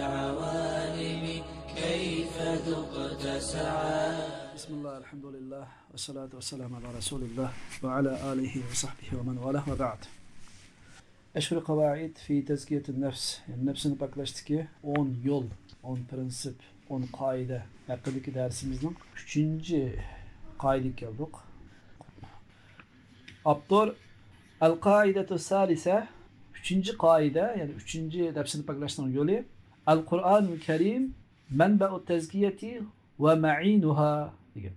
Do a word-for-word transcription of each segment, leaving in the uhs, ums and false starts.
العوالم كيف ذقت سعادة. بسم الله، الحمد لله، والصلاة والسلام على رسول الله وعلى آله وصحبه ومن والاه، وبعد. عشر قواعد في تزكية النفس، يەنى نەپسىنى پاكلاشتىكى ئون يول، ئون پىرىنسىپ، ئون قائىدە ھەققىدىكى دەرسىمىزنىڭ ئۈچىنچى قائىدىگە كەلدۇق. ئاپتور، القاعدة الثالثة، ئۈچىنچى قائىدە، يەنى ئۈچىنچى نەپسىنى پاكلاشنىڭ يولى، القرآن الكريم منبع التزكية ومعينها دېگەن.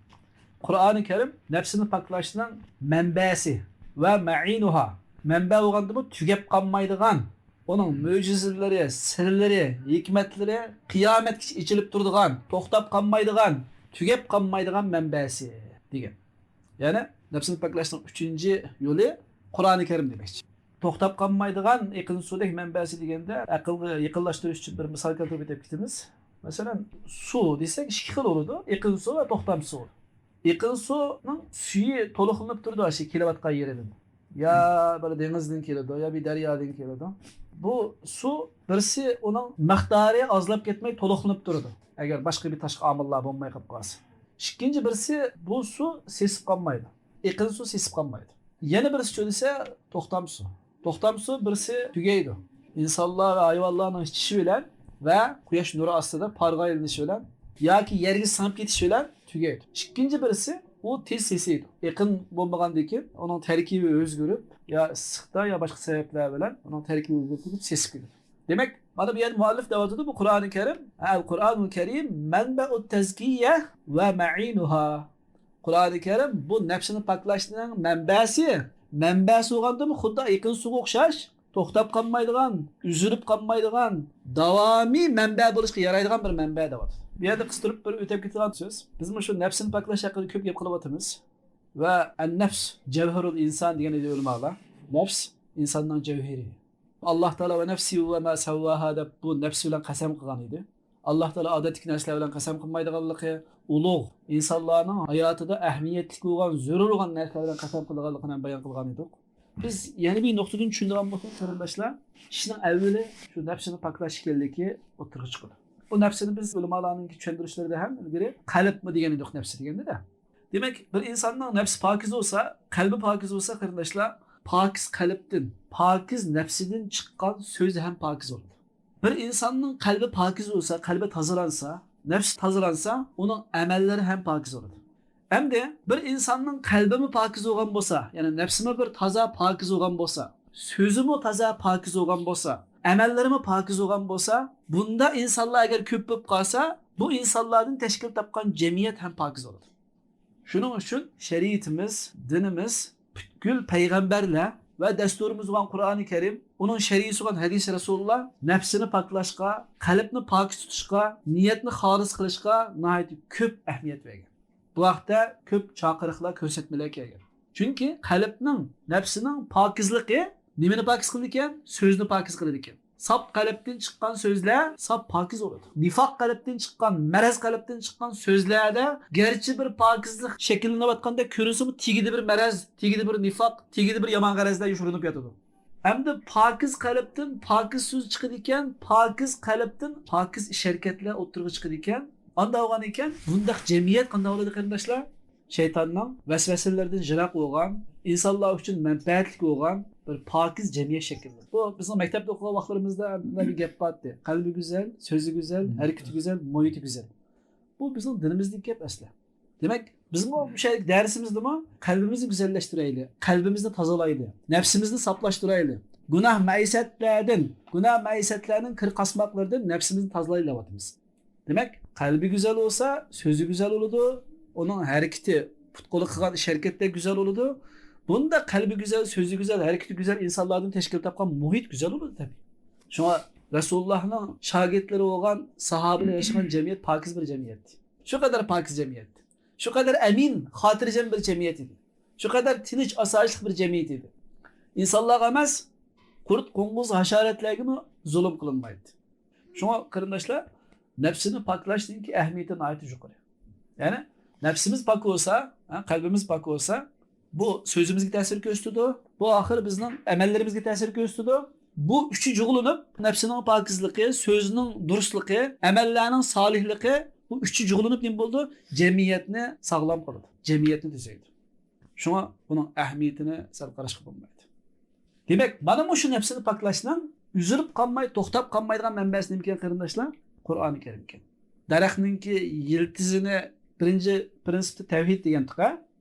قۇرئانى كەرىم نەپسىنى پاكلاشنىڭ مەنبەسى ۋە مەئىنۇھا، مەنبە بولغاندىمۇ تۈگەپ قالمايدىغان، ئۇنىڭ مۆجىزىلىرى، سىرلىرى، ھېكمەتلىرى قىيامەتكىچە ئېچىلىپ تۇرىدىغان، توختاپ قالمايدىغان، تۈگەپ قالمايدىغان مەنبەسى دېگەن. يەنى نەپسىنى پاكلاشنىڭ ئۈچىنچى يولى قۇرئانى كەرىم دېمەكچى. توختاپ قالمايدىغان ئېقىن سۇدەك مەنبەسى دېگەندە، ئەقىلگە يېقىنلاشتۇرۇش ئۈچۈن بىر مىسال كەلتۈرۈپ ئۆتۈپ كېتىمىز. مەسىلەن، سۇ دېسەك ئىككى خىل بولىدۇ، ئېقىن سۇ ۋە توختام سۇ. ئېقىن سۇنىڭ سۈيى تولۇقلىنىپ تۇرىدۇ ئاشۇ كېلىۋاتقان يېرىدىن. يا بىر دېڭىزدىن كېلىدۇ، يا بىر دەريادىن كېلىدۇ. بۇ سۇ بىرسى ئۇنىڭ مىقدارى ئازلاپ كەتمەي تولۇقلىنىپ تۇرىدۇ، ئەگەر باشقا بىر تاشقى ئامىللار بولماي قېلىپ قالسا. ئىككىنچى بىرسى، بۇ سۇ سېسىپ قالمايدۇ. ئېقىن سۇ سېسىپ قالمايدۇ. يەنە بىرسىچۇ دېسە، توختام سۇ. توختام سۇ بىرسى تۈگەيدۇ. ئىنسانلار ۋە ھايۋانلارنىڭ ئىچىشى بىلەن ۋە قۇياش نۇرى ئاستىدا پارغا ئايلىنىشى بىلەن ياكى يەرگە سىڭىپ كېتىشى بىلەن تۈگەيدۇ. ئىككىنچى بىرسى، ئۇ تېز سېسىيدۇ. ئېقىن بولمىغاندىن كېيىن ئۇنىڭ تەركىبى ئۆزگىرىپ، يا ئىسسىقتا يا باشقا سەۋەبلەر بىلەن ئۇنىڭ تەركىبى ئۆزگىرىپ كېتىپ سېسىپ كېتىدۇ. دېمەك، مانا بۇ يەردە مۇئەللىپ دەۋاتىدۇ، بۇ قۇرئانى كەرىم، ئەل قۇرئانۇل كەرىم مەنبەئۇت تەزكىيە ۋە مەئىنۇھا. قۇرئانى كەرىم بۇ نەپسىنى پاكلاشنىڭ مەنبەسى. مەنبەسى بولغاندىمۇ خۇددى ئېقىن سۇغا ئوخشاش، توختاپ قالمايدىغان، ئۈزۈلۈپ قالمايدىغان، داۋامىي مەنبە بولۇشقا يارايدىغان بىر مەنبە دەۋاتىدۇ. بۇ يەردە قىستۇرۇپ بىر ئۆتۈپ كېتىدىغان سۆز. بىزمۇ شۇ نەپسىنى پاكلاش ھەققىدە كۆپ گەپ قىلىۋاتىمىز. ۋە ئەن-نەفس جەۋھىرۇل ئىنسان دېگەن ئىدى ئۆلىمالار. نەپس ئىنساننىڭ جەۋھىرى. ئاللاھ تائالا ۋە نەفسى ۋە ما سەۋۋاھا دەپ بۇ نەپس بىلەن قەسەم قىلغان ئىدى. ئاللاھ تائالا ئادەتتىكى نەرسىلەر بىلەن قەسەم قىلمايدىغانلىقى، ئۇلۇغ ئىنسانلارنىڭ ھاياتىدا ئەھمىيەتلىك بولغان، زۆرۈر بولغان نەرسىلەر بىلەن قەسەم قىلىدىغانلىقىنى ھەم بايان قىلغان ئىدۇق. بىز يەنە بىر نۇقتىدىن چۈشىنىدىغان بولساق، قېرىنداشلار، ئىشنىڭ ئەۋۋىلى شۇ نەپسىنى پاكلاش ئىكەنلىكى ئوتتۇرىغا چىقىدۇ. بۇ نەپسىنى بىز ئۆلىمالارنىڭكى چۈشەندۈرۈشلىرىدە ھەم ئىلگىرى قەلبمۇ دېگەن ئىدۇق نەپسى دېگەندە-دە. دېمەك، بىر ئىنساننىڭ نەپسى پاكىز بولسا، قەلبى پاكىز بولسا، قېرىنداشلار، پاكىز قەلبتىن، پاكىز نەپسىدىن چىققان سۆز ھەم پاكىز بولىدۇ. بىر ئىنساننىڭ قەلبى پاكىز بولسا، قەلبى تازىلانسا، نەپسى تازىلانسا، ئۇنىڭ ئەمەللىرى ھەم پاكىز بولىدۇ. ئەمدى بىر ئىنساننىڭ قەلبىمۇ پاكىز بولغان بولسا، يەنى نەپسىمۇ بىر تازا پاكىز بولغان بولسا، سۆزىمۇ تازا پاكىز بولغان بولسا، ئەمەللىرىمۇ پاكىز بولغان بولسا، بۇنداق ئىنسانلار ئەگەر كۆپ بولۇپ قالسا، بۇ ئىنسانلاردىن تەشكىل تاپقان جەمئىيەت ھەم پاكىز بولىدۇ. شۇنىڭ ئۈچۈن شەرىئىتىمىز، دىنىمىز پۈتكۈل پەيغەمبەرلەر ۋە دەستۇرىمىز بولغان قۇرئانى كەرىم، ئۇنىڭ شەرىئىسى بولغان ھەدىسى رەسۇلۇللا نەپسىنى پاكلاشقا، قەلبنى پاكىز تۇتۇشقا، نىيەتنى خالىس قىلىشقا ناھايىتى كۆپ ئەھمىيەت بەرگەن. بۇ ھەقتە كۆپ چاقىرىقلار، كۆرسەتمىلەر كەلگەن. چۈنكى قەلبنىڭ، نەپسىنىڭ پاكىزلىقى نېمىنى پاكىز قىلىدىكەن؟ سۆزنى پاكىز قىلىدىكەن. ساپ قەلبتىن چىققان سۆزلەر ساپ پاكىز بولىدۇ. نىفاق قەلبتىن چىققان، مەرەز قەلبتىن چىققان سۆزلەردە گەرچە بىر پاكىزلىق شەكىللىنىۋاتقاندەك كۆرۈنسىمۇ، تېگىدە بىر مەرەز، تېگىدە بىر نىفاق، تېگىدە بىر يامان غەرەزلەر يوشۇرۇنۇپ ياتىدۇ. ئەمدى پاكىز قەلبتىن پاكىز سۆز چىقىدىكەن، پاكىز قەلبتىن پاكىز ئىش-ھەرىكەتلەر ئوتتۇرىغا چىقىدىكەن. ئانداق بولغان ئىكەن، بۇنداق جەمئىيەت قانداق بولىدۇ، قېرىنداشلار؟ شەيتاننىڭ ۋەسۋەسىلىرىدىن يىراق بولغان، ئىنسانلار ئۈچۈن مەنپەئەتلىك بولغان بىر پاكىز جەمئىيەت شەكىللىنىدۇ. بۇ بىزنىڭ مەكتەپتە ئوقۇغان ۋاقىتلىرىمىزدا بىر گەپ بارتتى. قەلبى گۈزەل، سۆزى گۈزەل، ھەرىكىتى گۈزەل، مۇھىتى گۈزەل. بۇ بىزنىڭ دىنىمىزدىكى گەپ ئەسلى. دېمەك، بىزمۇ مۇشۇ دەرسىمىزدىمۇ قەلبىمىزنى گۈزەللەشتۈرەيلى، قەلبىمىزنى تازىلايلى، نەپسىمىزنى ساپلاشتۇرايلى. گۇناھ مەئسىيەتلەردىن، گۇناھ مەئسىيەتلەرنىڭ كىر قاسماقلىرىدىن نەپسىمىزنى تازىلايلى دەۋاتىمىز. دېمەك، قەلبى گۈزەل بولسا، سۆزى گۈزەل بولىدۇ، ئۇنىڭ ھەرىكىتى، پۇت-قولى قىلغان ئىش-ھەرىكەتلەر گۈزەل بولىدۇ. بۇنداق قەلبى گۈزەل، سۆزى گۈزەل، ھەرىكىتى گۈزەل ئىنسانلاردىن تەشكىل تاپقان مۇھىت گۈزەل بولىدۇ تەبىئىي. شۇڭا رەسۇلۇللاھنىڭ شاگىرتلىرى بولغان ساھابىلەر ياشىغان جەمئىيەت پاكىز بىر جەمئىيەت. شۇ قەدەر پاكىز جەمئىيەت. شۇ قەدەر ئەمىن، خاتىرجەم بىر جەمئىيەت ئىدى. شۇ قەدەر تىنچ، ئاسايىشلىق بىر جەمئىيەت ئىدى. ئىنسانلارغا ئەمەس، قۇرت، قوڭغۇز، ھاشاراتلارغىمۇ زۇلۇم قىلىنمايتتى. شۇڭا قېرىنداشلار، نەپسىنى پاكلاشنىڭكى ئەھمىيىتى ناھايىتى يۇقىرى. يەنى نەپسىمىز پاك بولسا، ھە، قەلبىمىز پاك بولسا، بۇ سۆزىمىزگە تەسىر كۆرسىتىدۇ، بۇ ئاخىر بىزنىڭ ئەمەللىرىمىزگە تەسىر كۆرسىتىدۇ، بۇ ئۈچى جۇغلىنىپ، نەپسىنىڭ پاكىزلىقى، سۆزنىڭ دۇرۇسلۇقى، ئەمەللەرنىڭ سالىھلىقى، بۇ ئۈچى جۇغلىنىپ نېمە بولىدۇ؟ جەمئىيەتنى ساغلام قىلىدۇ، جەمئىيەتنى تۈزەيدۇ. شۇڭا بۇنىڭ ئەھمىيىتىنى سەل قاراشقا بولمايدۇ. دېمەك، مانا مۇشۇ نەپسىنى پاكلاشنىڭ ئۈزۈلۈپ قالماي، توختاپ قالمايدىغان مەنبەسى نېمىكەن، قېرىنداشلار؟ قۇرئانى كەرىمكەن. دەرەخنىڭكى يىلتىزىنى بىرىنچى پىرىنسىپتا تەۋھىد دېگەنتۇق، ھە؟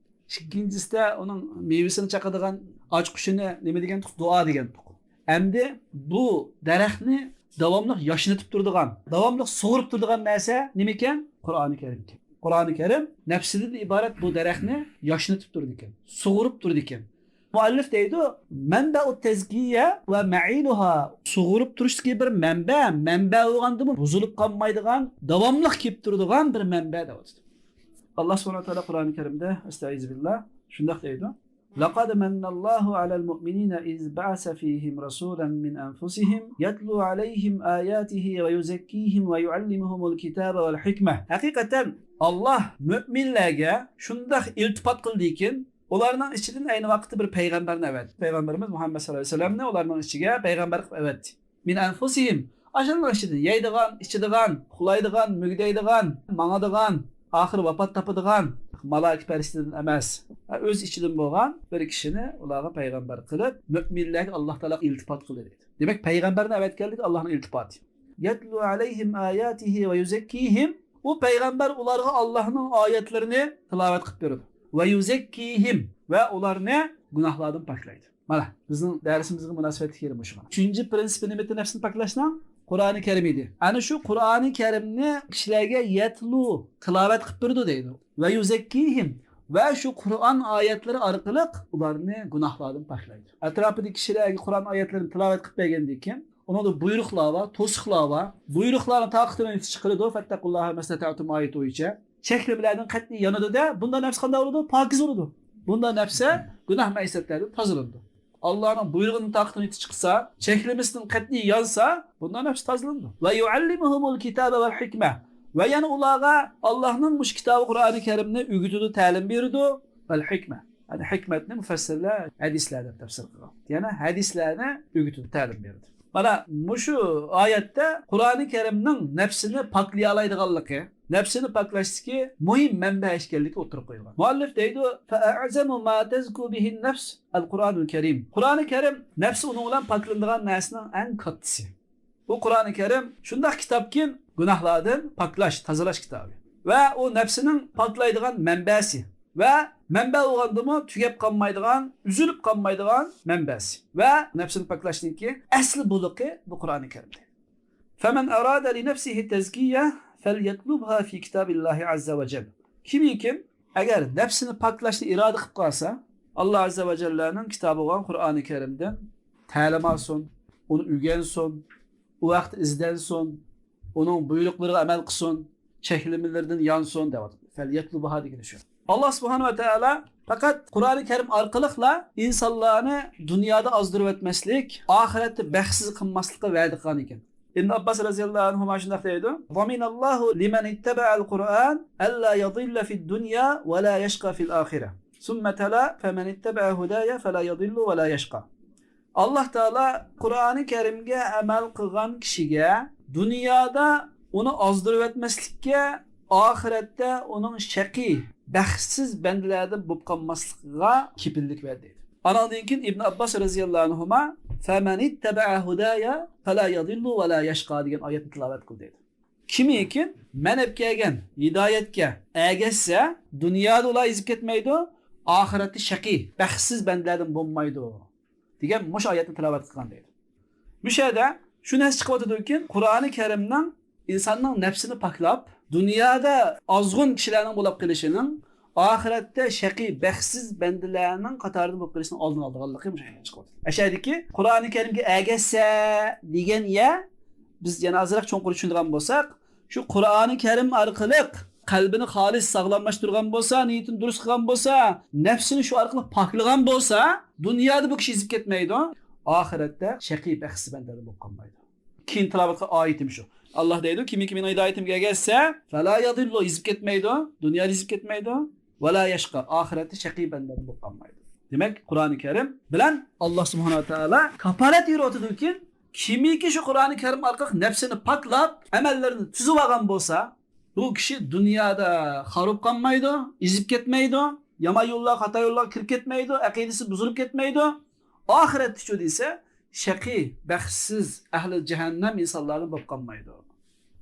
ئىككىنچىسىدە ئۇنىڭ مېۋىسىنى چاقىدىغان ئاچقۇچىنى نېمە دېگەنتۇق؟ دۇئا دېگەنتۇق. ئەمدى بۇ دەرەخنى داۋاملىق ياشنىتىپ تۇرىدىغان، داۋاملىق سۇغۇرۇپ تۇرىدىغان نەرسە نېمىكەن؟ قۇرئانى كەرىمكەن. قۇرئانى كەرىم نەپسىدىن ئىبارەت بۇ دەرەخنى ياشنىتىپ تۇرىدىكەن، سۇغۇرۇپ تۇرىدىكەن. مۇئەللىپ دەيدۇ، مەنبەئۇ تەزكىيە ۋە مەئىنۇھا، سۇغۇرۇپ تۇرۇشتىكى بىر مەنبە، مەنبە بولغاندىمۇ بۇزۇلۇپ قالمايدىغان، داۋاملىق كېلىپ تۇرىدىغان بىر مەنبە دەۋاتىدۇ. ئاللا سۇبھانەھۇ ۋە تائالا قۇرئانى كەرىمدە، ئەستەئىزۇ بىللا، شۇنداق دەيدۇ، لقد من الله على المؤمنين إذ بعث فيهم رسولا من أنفسهم يتلو عليهم آياته ويزكيهم ويعلمهم الكتاب والحكمة. ھەقىقەتەن ئاللا مۆمىنلەرگە شۇنداق ئىلتىپات قىلدىكىن، ئۇلارنىڭ ئىچىدىن ئەينى ۋاقىتتا بىر پەيغەمبەرنى ئەۋەتتى. پەيغەمبىرىمىز مۇھەممەد سەللەللاھۇ ئەلەيھى ۋەسەللەمنى ئۇلارنىڭ ئىچىگە پەيغەمبەر قىلىپ ئەۋەتتى. من أنفسهم. ئاشۇنىڭ ئىچىدىن يەيدىغان، ئىچىدىغان، ئۇخلايدىغان، ماڭىدىغان، ئاخىرى ۋاپات تاپىدىغان، مالائىكە پەرىشتىدىن ئەمەس، ئۆز ئىچىدىن بولغان بىر كىشىنى ئۇلارغا پەيغەمبەر قىلىپ، مۆمىنلەرگە ئاللا تائالا ئىلتىپات قىلدى دەيدۇ. دېمەك، پەيغەمبەرنى ئەۋەتكەنلىك ئاللانىڭ ئىلتىپاتى. يتلو عليهم آياته ويزكيهم. ئۇ پەيغەمبەر ئۇلارغا ئاللانىڭ ئايەتلىرىنى تىلاۋەت قىلىپ بېرىدۇ. ويزكيهم. ۋە ئۇلارنى گۇناھلاردىن پاكلايدۇ. مانا، بىزنىڭ دەرسىمىزگە مۇناسىۋەتلىك يېرى مۇشۇ. ئۈچىنچى پرىنسىپى نېمە ئىدى نەپسنى پاكلاشنىڭ؟ قۇرئانى كەرىم ئىدى. ئەنە شۇ قۇرئانى كەرىمنى كىشىلەرگە يەتلۇ، تىلاۋەت قىلىپ بېرىدۇ دەيدۇ. ۋە يۇزەككىھىم. ۋە شۇ قۇرئان ئايەتلىرى ئارقىلىق ئۇلارنى گۇناھلاردىن پاكلايدۇ. ئەتراپىدىكى كىشىلەرگە قۇرئان ئايەتلىرىنى تىلاۋەت قىلىپ بەرگەندىن كېيىن، ئۇنىڭدا بۇيرۇقلار بار، توسۇقلار بار. بۇيرۇقلارنى تاقىتىدىن ئۆتۈش قىلىدۇ، فەتتەقۇللاھە مەستەتەتۇم ئايىتى بويىچە. چەكلىمىلەردىن قەتئىي يانىدۇ-دە، بۇنداق نەپس قانداق بولىدۇ؟ پاكىز بولىدۇ. بۇنداق نەپسە گۇناھ مەئسىيەتلەردىن تازىلىنىدۇ. ئاللانىڭ بۇيرۇقىنى تاقىتىدىن ئۆتۈش قىلسا، چەكلىمىسىدىن قەتئىي يانسا، بۇنداق نەپس تازىلىنىدۇ. ۋە يۇئەللىمۇھۇمۇل كىتابە ۋەل ھىكمە. ۋە يەنە ئۇلارغا ئاللانىڭ مۇشۇ كىتابى قۇرئانى كەرىمنى ئۆگىتىدۇ، تەلىم بېرىدۇ. ۋەل ھىكمە. يەنى ھىكمەتنى مۇفەسسىرلەر ھەدىسلەر دەپ تەپسىر قىلغان. يەنى ھەدىسلەرنى ئۆگىتىدۇ، تەلىم بېرىدۇ. مانا مۇشۇ ئايەتتە قۇرئانى كەرىمنىڭ نەپسىنى پاكلىيالايدىغانلىقى، نەپسىنى پاكلاشتىكى مۇھىم مەنبە ئىكەنلىكى ئوتتۇرىغا قويۇلغان. مۇئەللىپ دەيدۇ، فەئەزەمۇ ما تەزكۇ بىھىن نەفس ئەل قۇرئانۇل كەرىم. قۇرئانى كەرىم نەپس ئۇنىڭ بىلەن پاكلىنىدىغان نەرسىنىڭ ئەڭ كاتتىسى. بۇ قۇرئانى كەرىم شۇنداق كىتابكىن، گۇناھلاردىن پاكلاش، تازىلاش كىتابى. ۋە ئۇ نەپسىنىڭ پاكلايدىغان مەنبەسى. ۋە مەنبە بولغاندىمۇ تۈگەپ قالمايدىغان، ئۈزۈلۈپ قالمايدىغان مەنبەسى. ۋە نەپسىنى پاكلاشنىڭكى ئەسلى بۇلىقى بۇ قۇرئانى كەرىمدە. فمن أراد لنفسه التزكية فليطلبها في كتاب الله عز وجل. كىمكىن ئەگەر نەپسىنى پاكلاشنى ئىرادە قىلىپ قالسا، ئاللا ئەززە ۋە جەللەنىڭ كىتابى بولغان قۇرئانى كەرىمدىن تەلىم ئالسۇن، ئۇنى ئۆگەنسۇن، ئۇ ھەقتە ئىزدەنسۇن، ئۇنىڭ بۇيرۇقلىرىغا ئەمەل قىلسۇن، چەكلىمىلىرىدىن يانسۇن دەۋاتىدۇ. فەليەتلۇبھا دېگىنى شۇ. ئاللا سۇبھانەھۇ ۋە تائالا پەقەت قۇرئانى كەرىم ئارقىلىقلا ئىنسانلارنى دۇنيادا ئازدۇرۇۋەتمەسلىك، ئاخىرەتتە بەختسىز قىلماسلىققا ۋەدە قىلغان ئىكەن. ئىبن ئابباس رەزىياللاھۇ ئەنھۇما شۇنداق دەيدۇ، ضمن الله لمن اتبع القرآن ألا يضل في الدنيا ولا يشقى في الآخرة. ثم تلا، فمن اتبع هداي فلا يضل ولا يشقى. ئاللا تائالا قۇرئانى كەرىمگە ئەمەل قىلغان كىشىگە دۇنيادا ئۇنى ئازدۇرۇۋەتمەسلىككە، ئاخىرەتتە ئۇنىڭ شەقىي، بەختسىز بەندىلەردىن بولۇپ قالماسلىقىغا كېپىللىك بەردى. ئانىڭدىن كېيىن ئىبن ئابباس رەزىياللاھۇ ئەنھۇما، فمن اتبع هداي فلا يضل ولا يشقى دېگەن ئايەتنى تىلاۋەت قىلدى. كىمكىن مەن ئەپ كەلگەن ھىدايەتكە ئەگەشسە، دۇنيادا ئۇلار ئېزىپ كەتمەيدۇ، ئاخىرەتتە شەقىي، بەختسىز بەندىلەردىن بولمايدۇ دېگەن مۇشۇ ئايەتنى تىلاۋەت قىلغان دەيدۇ. مۇشۇ يەردە شۇ نەرسە چىقىۋاتىدۇكى، قۇرئانى كەرىمنىڭ ئىنساننىڭ نەپسىنى پاكلاپ، دۇنيادا ئازغۇن كىشىلەرنىڭ بولۇپ قېلىشىنىڭ، ئاخىرەتتە شەقىي، بەختسىز بەندىلەرنىڭ قاتارىدىن بولۇپ قېلىشىنىڭ ئالدىنى ئالىدىغانلىقى مۇشۇ يەردىن چىقىۋاتىدۇ. ئەشەدىكى قۇرئانى كەرىمگە ئەگەشسە دېگەن يە، بىز يەنە ئازراق چوڭقۇر چۈشىنىدىغان بولساق، شۇ قۇرئانى كەرىم ئارقىلىق قەلبىنى خالىس ساغلاملاشتۇرغان بولسا، نىيىتىنى دۇرۇس قىلغان بولسا، نەپسىنى شۇ ئارقىلىق پاكلىغان بولسا، دۇنيادا بۇ كىشى ئېزىپ كەتمەيدۇ، ئاخىرەتتە شەقىي، بەختسىز بەندىلەردىن بولۇپ قالمايدۇ. كېيىن تىلاۋەت قىلغان ئايىتىم شۇ. ئاللا دەيدۇ، كىمكى مېنىڭ ھىدايىتىمگە ئەگەشسە، فلا يضل، ئېزىپ كەتمەيدۇ، دۇنيادا ئېزىپ كەتمەيدۇ، ۋەلا يەشقا، ئاخىرەتتە شەقىي بەندىلەردىن بولۇپ قالمايدۇ. دېمەك، قۇرئانى كەرىم بىلەن ئاللا سۇبھانەھۇ ۋە تائالا كاپالەت يۈرۈۋاتىدۇكى، كىمكى شۇ قۇرئانى كەرىم ئارقىلىق نەپسىنى پاكلاپ، ئەمەللىرىنى تۈزۈۋالغان بولسا، بۇ كىشى دۇنيادا خار بولۇپ قالمايدۇ، ئېزىپ كەتمەيدۇ، يامان يوللارغا، خاتا يوللارغا كىرىپ كەتمەيدۇ، ئەقىدىسى بۇزۇلۇپ كەتمەيدۇ. ئاخىرەتتىچۇ دېسە، شەقىي، بەختسىز، ئەھلى جەھەننەم ئىنسانلاردىن بولۇپ قالمايدۇ.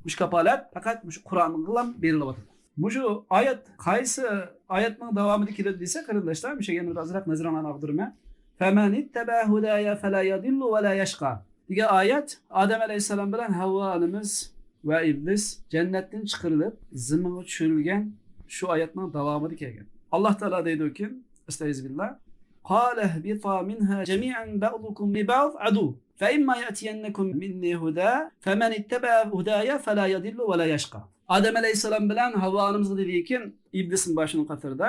مۇشۇ كاپالەت پەقەت مۇشۇ قۇرئانغىلا بېرىلىۋاتىدۇ. مۇشۇ ئايەت قايسى ئايەتنىڭ داۋامىدا كېلىدۇ دېسە، قېرىنداشلار، مۇشۇ يەرنى بىر ئازراق نەزىرىڭلارنى ئاغدۇرىمەن. فَمَنِ اتَّبَعَ هُدَايَ فَلَا يَضِلُّ وَلَا يَشْقَى دېگەن ئايەت ئادەم ئەلەيھىسسالام بىلەن ھەۋۋا ئانىمىز ۋە ئىبلىس جەننەتتىن چىقىرىلىپ، زېمىنغا چۈشۈرۈلگەن شۇ ئايەتنىڭ داۋامىدا كەلگەن. ئاللا تائالا دەيدۇكى، ئەستەئىزبىللا، قَالَ اهْبِطَا مِنْهَا جَمِيعًا بَعْضُكُمْ لِبَعْضٍ عَدُوٌّ فَإِمَّا يَأْتِيَنَّكُم مِّنِّي هُدًى فَمَنِ اتَّبَعَ هُدَايَ فَلَا يَضِلَّ وَلَا يَشْقَى. ئادەم ئەلەيھىسسالام بىلەن ھەۋۋا ئانىمىزغا دېدىكى، ئىبلىسمۇ بار شۇنىڭ قاتارىدا،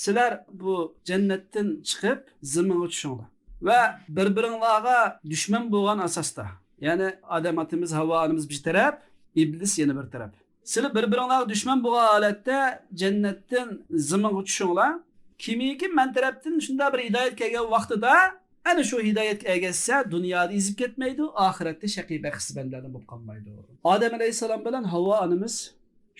سىلەر بۇ جەننەتتىن چىقىپ زېمىنغا چۈشۈڭلار ۋە بىر-بىرىڭلارغا دۈشمەن بولغان ئاساستا، يەنى ئادەم ئاتىمىز، ھەۋۋا ئانىمىز بىر تەرەپ، ئىبلىس يەنە بىر تەرەپ. سىلەر بىر-بىرىڭلارغا دۈشمەن بولغان ھالەتتە جەننەتتىن زېمىنغا چۈشۈڭلار. كىمكى مەن تەرەپتىن شۇنداق بىر ھىدايەت كەلگەن ۋاقتىدا، ئەنە شۇ ھىدايەتكە ئەگەشسە، دۇنيادا ئېزىپ كەتمەيدۇ، ئاخىرەتتە شەقىي بەختسىز بەندىلەردىن بولۇپ قالمايدۇ. ئادەم ئەلەيھىسسالام بىلەن ھەۋۋا ئانىمىز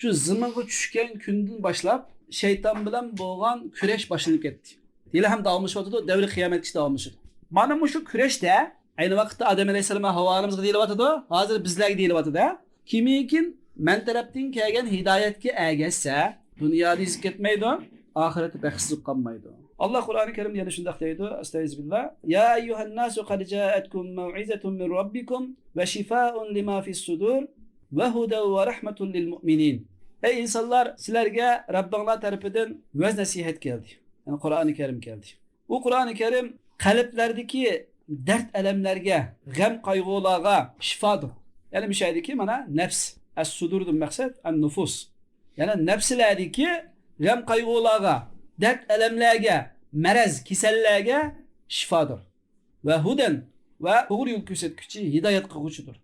شۇ زېمىنغا چۈشكەن كۈندىن باشلاپ شەيتان بىلەن بولغان كۈرەش باشلىنىپ كەتتى. ھېلىھەم داۋاملىشىۋاتىدۇ، دەۋرى قىيامەتكىچە داۋاملىشىدۇ. مانا مۇشۇ كۈرەشتە ئەينى ۋاقىتتا ئادەم ئەلەيھىسسالام ۋە ھەۋۋا ئانىمىزغا دېيىلىۋاتىدۇ، ھازىر بىزلەرگە دېيىلىۋاتىدۇ. كىمكى مەن تەرەپتىن كەلگەن ھىدايەتكە ئەگەشسە، دۇنيادا ئېزىپ كەتمەيدۇ، ئاخىرەتتە بەختسىز بولۇپ قالمايدۇ. ئاللا قۇرئانى كەرىمدە يەنە شۇنداق دەيدۇ، ئەستەئىزبىللا، يا أيها الناس قد جاءتكم موعظة من ربكم وشفاء لما في الصدور وهدى ورحمة للمؤمنين. ئەي ئىنسانلار، سىلەرگە رەببىڭلار تەرىپىدىن ۋەز نەسىھەت كەلدى. يەنى قۇرئانى كەرىم كەلدى. ئۇ قۇرئانى كەرىم قەلبلەردىكى دەرد ئەلەملەرگە، غەم قايغۇلارغا شىفادۇر. يەنى مۇشۇ يەردىكى مانا نەپس، ئەس سۇدۇردىن مەقسەت ئەن نۇفۇس. يەنى نەپسلەردىكى غەم قايغۇلارغا، دەرد ئەلەملەرگە، مەرەز كېسەللەرگە شىفادۇر. ۋە ھۇدەن، ۋە توغرا يول كۆرسەتكۈچى، ھىدايەت قىلغۇچىدۇر.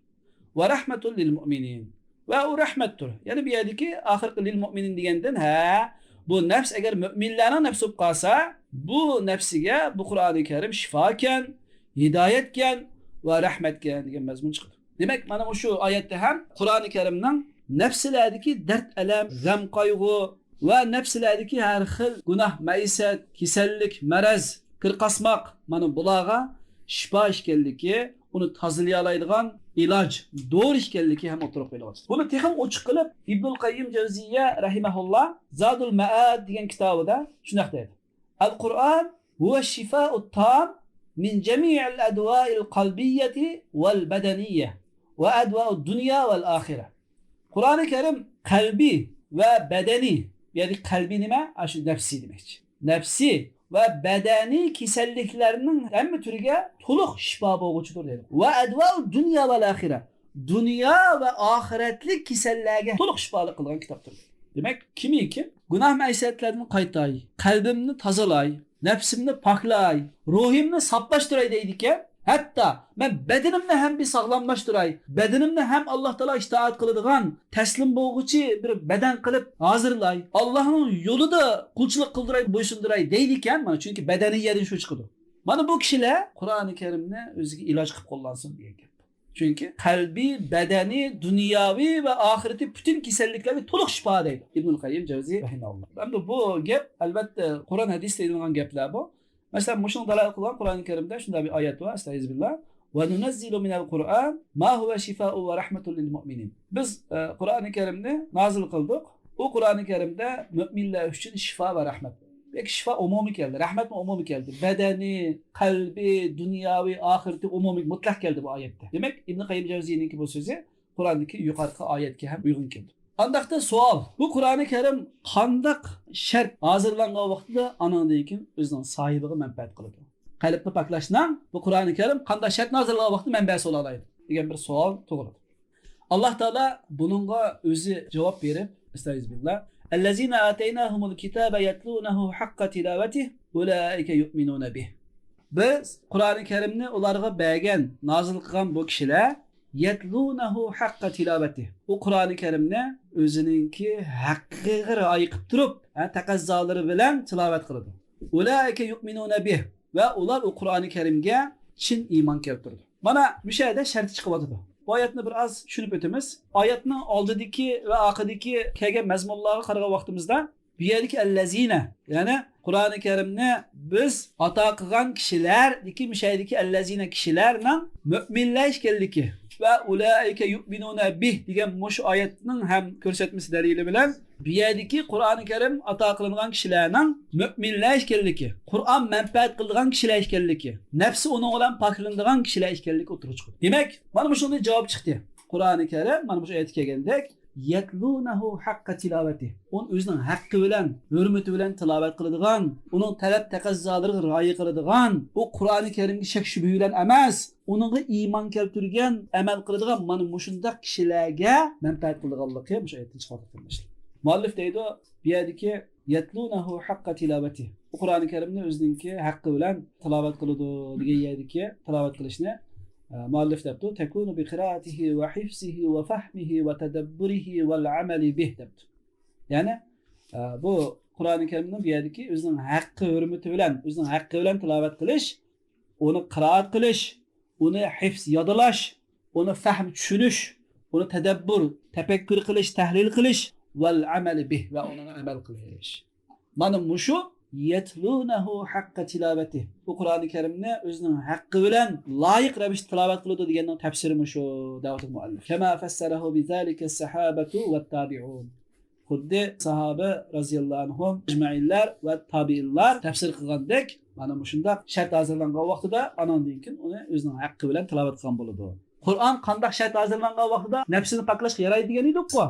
ۋە رەھمەتۇن لىل مۇئمىنىن. ۋە ئۇ رەھمەتتۇر. يەنى بۇ يەردىكى ئاخىرقى لىل مۇئمىنىن دېگەندىن، ھە، بۇ نەپس ئەگەر مۆمىنلەرنىڭ نەپسى بولۇپ قالسا، بۇ نەپسىگە بۇ قۇرئانى كەرىم شىفاكەن، ھىدايەتكەن ۋە رەھمەتكەن دېگەن مەزمۇن چىقىدۇ. دېمەك، مانا مۇشۇ ئايەتتە ھەم قۇرئانى كەرىمنىڭ نەپسلەردىكى دەرد ئەلەم، غەم قايغۇ ۋە نەپسلەردىكى ھەر خىل گۇناھ، مەئسىيەت، كېسەللىك، مەرەز، قىرقاسماق، مانا بۇلارغا شىپا ئىكەنلىكى، ئۇنى تازىلىيالايدىغان ئىلاج، دورا ئىكەنلىكى ھەم ئوتتۇرىغا قويۇلغان. بۇنى تېخىمۇ ئوچۇق قىلىپ، ئىبنۇل قەييىم جەۋزىيە رەھىمەھۇللا زادۇل مەئاد دېگەن كىتابىدا شۇنداق دەيدۇ. القرآن هو الشفاء التام من جميع الأدواء القلبية والبدنية وأدواء الدنيا والآخرة. قۇرئانى كەرىم قەلبىي ۋە بەدەنىي، يەنى قەلبىي نېمە؟ ئاشۇ نەپسىي دېمەكچى. نەپسىي ۋە بەدەنىي كېسەللىكلەرنىڭ ھەممە تۈرىگە تولۇق شىپا بولغۇچىدۇر دەيدۇ. وأدواء الدنيا والآخرة. دۇنيا ۋە ئاخىرەتلىك كېسەللەرگە تولۇق شىپالىق قىلغان كىتابتۇر. دېمەك، كىمكى گۇناھ مەئسىيەتلەردىن قايتاي، قەلبىمنى تازىلاي، نەپسىمنى پاكلاي، روھىمنى ساپلاشتۇراي دەيدىكەن. ھەتتا مەن بەدىنىمنى ھەم بىر ساغلاملاشتۇراي، بەدىنىمنى ھەم ئاللا تائالاغا ئىتائەت قىلىدىغان، تەسلىم بولغۇچى بىر بەدەن قىلىپ ھازىرلاي، ئاللانىڭ يولىدا قۇلچىلىق قىلدۇراي، بويسۇندۇراي دەيدىكەن. مانا، چۈنكى بەدەنىيەدىن شۇ چىقىدۇ. مانا بۇ كىشىلەر قۇرئانى كەرىمنى ئۆزىگە ئىلاج قىلىپ قوللانسۇن دېگەن گەپ. چۈنكى قەلبىي، بەدەنىي، دۇنياۋى ۋە ئاخىرىتى پۈتۈن كېسەللىكلەرگە تولۇق شىپا دەيدۇ ئىبنۇل قەييىم جەۋزىي رەھىمەھۇللا. ئەمدى بۇ گەپ، ئەلۋەتتە، قۇرئان، ھەدىستە ئېلىنغان گەپلەر بۇ. مەسىلەن، مۇشۇنىڭغا دالالەت قىلغان قۇرئانى كەرىمدە شۇنداق بىر ئايەت بار، ئەستەئىزبىللا، وننزل من القرآن ما هو شفاء ورحمة للمؤمنين. بىز، ئە، قۇرئانى كەرىمنى نازىل قىلدۇق. ئۇ قۇرئانى كەرىمدە مۆمىنلەر ئۈچۈن شىفا ۋە رەھمەت. بەك شىفا ئومۇمىي كەلدى، رەھمەتمۇ ئومۇمىي كەلدى. بەدەنىي، قەلبىي، دۇنياۋى، ئاخىرىتى ئومۇمىي، مۇتلەق كەلدى بۇ ئايەتتە. دېمەك، ئىبنى قەييىم جەۋزىينىڭكى بۇ سۆزى قۇرئاندىكى يۇقىرىقى ئايەتكە ھەم ئۇيغۇن كېلىدۇ. ئانداقتا سوئال، بۇ قۇرئانى كەرىم قانداق شەرت ھازىرلانغان ۋاقتىدا ئانىڭدىن كېيىن ئۆزىنىڭ ساھىبىغا مەنپەئەت قىلىدۇ؟ قەلبنى پاكلاشنىڭ بۇ قۇرئانى كەرىم قانداق شەرت ھازىرلانغان ۋاقتىدا مەنبەسى بولالايدۇ دېگەن بىر سوئال تۇغۇلىدۇ. ئاللا تائالا بۇنىڭغا ئۆزى جاۋاب بېرىپ، ئەستەئىزبىللا، الذين آتيناهم الكتاب يتلونه حق تلاوته أولئك يؤمنون به. بىز قۇرئانى كەرىمنى ئۇلارغا بەرگەن، نازىل قىلغان بۇ كىشىلەر، يتلونه حق تلاوته، ئۇ قۇرئانى كەرىمنى ئۆزىنىڭكى ھەققىگە رىئايە قىلىپ تۇرۇپ، ھە، تەقەززالىرى بىلەن تىلاۋەت قىلىدۇ. ئۇلائىكە يۇئمىنۇنە بىھ، ۋە ئۇلار ئۇ قۇرئانى كەرىمگە چىن ئىمان كەلتۈرىدۇ. مانا مۇشۇ يەردە شەرت چىقىۋاتىدۇ. بۇ ئايەتنى بىر ئاز چۈشىنىپ ئۆتىمىز. ئايەتنىڭ ئالدىدىكى ۋە ئاخىرىدىكى كەلگەن مەزمۇنلارغا قارىغان ۋاقتىمىزدا، بۇ يەردىكى ئەللەزىنە، يەنى قۇرئانى كەرىمنى بىز ئاتا قىلغان كىشىلەردىكى مۇشۇ يەردىكى ئەللەزىنە كىشىلەرنىڭ مۆمىنلەر ئىكەنلىكى ۋە ئۇلائىكە يۇئمىنۇنە بىھ دېگەن مۇشۇ ئايەتنىڭ ھەم كۆرسەتمىسى دەلىلى بىلەن بۇ يەردىكى قۇرئانى كەرىم ئاتا قىلىنغان كىشىلەرنىڭ مۆمىنلەر ئىكەنلىكى، قۇرئان مەنپەئەت قىلىدىغان كىشىلەر ئىكەنلىكى، نەپسى ئۇنىڭ بىلەن پاكلىنىدىغان كىشىلەر ئىكەنلىكى ئوتتۇرىغا چىقىدۇ. دېمەك، مانا مۇشۇنداق جاۋاب چىقتى. قۇرئانى كەرىم مانا مۇشۇ ئايەتتە كەلگەندەك، يەتلۇنەھۇ ھەققە تىلاۋەتى، ئۇنى ئۆزىنىڭ ھەققى بىلەن، ھۆرمىتى بىلەن تىلاۋەت قىلىدىغان، ئۇنىڭ تەلەپ تەقەززالىرىغا رىئايە قىلىدىغان، ئۇ قۇرئانى كەرىمگە شەك شۈبھە بىلەن ئەمەس، ئۇنىڭغا ئىمان كەلتۈرگەن، ئەمەل قىلىدىغان مانا مۇشۇنداق كىشىلەرگە مەنپەئەت قىلىدىغانلىقى مۇشۇ ئايەتتىن چىقىۋاتىدۇ، قېرىنداشلار. مۇئەللىپ دەيدۇ، بۇ يەردىكى يەتلۇنەھۇ ھەققە تىلاۋەتى، بۇ قۇرئانى كەرىمنى ئۆزىنىڭكى ھەققى بىلەن تىلاۋەت قىلىدۇ دېگەن يەردىكى تىلاۋەت قىلىشنى، ئە، مۇئەللىپ دەپتۇ، تەكۇنۇ بىقىرائەتىھى ۋە ھىفزىھى ۋە فەھمىھى ۋە تەدەببۇرىھى ۋەل ئەمەلى بىھ دەپتۇ. يەنى، ئە، بۇ قۇرئانى كەرىمنىڭ بۇ يەردىكى ئۆزىنىڭ ھەققى ھۆرمىتى بىلەن، ئۆزىنىڭ ھەققى بىلەن تىلاۋەت قىلىش، ئۇنى قىرائەت قىلىش، ئۇنى ھىفز يادلاش، ئۇنى فەھم چۈشىنىش، ئۇنى تەدەببۇر، تەپەككۇر قىلىش، تەھلىل قىلىش، ۋەل ئەمەلى بىھ ۋە ئۇنىڭغا ئەمەل قىلىش. مانا مۇشۇ يەتلۇنەھۇ ھەققە تىلاۋەتى، بۇ قۇرئانى كەرىمنى ئۆزىنىڭ ھەققى بىلەن لايىق رەۋىشتە تىلاۋەت قىلىدۇ دېگەننىڭ تەپسىرى مۇشۇ دەۋاتىدۇ مۇئەللىپ. كەما فەسسەرەھۇ بىزالىكە سەھابەتۇ ۋەتتابىئۇن. خۇددى ساھابە رازىياللاھۇ ئەنھۇم ئەجمەئىنلەر ۋە تابىئىنلار تەپسىر قىلغاندەك، مانا مۇشۇنداق شەرت ھازىرلانغان ۋاقتىدا، ئانىڭدىن كېيىن ئۇنى ئۆزىنىڭ ھەققى بىلەن تىلاۋەت قىلغان بولىدۇ. قۇرئان قانداق شەرت ھازىرلانغان ۋاقتىدا نەپسىنى پاكلاشقا يارايدۇ دېگەن ئىدۇققۇ.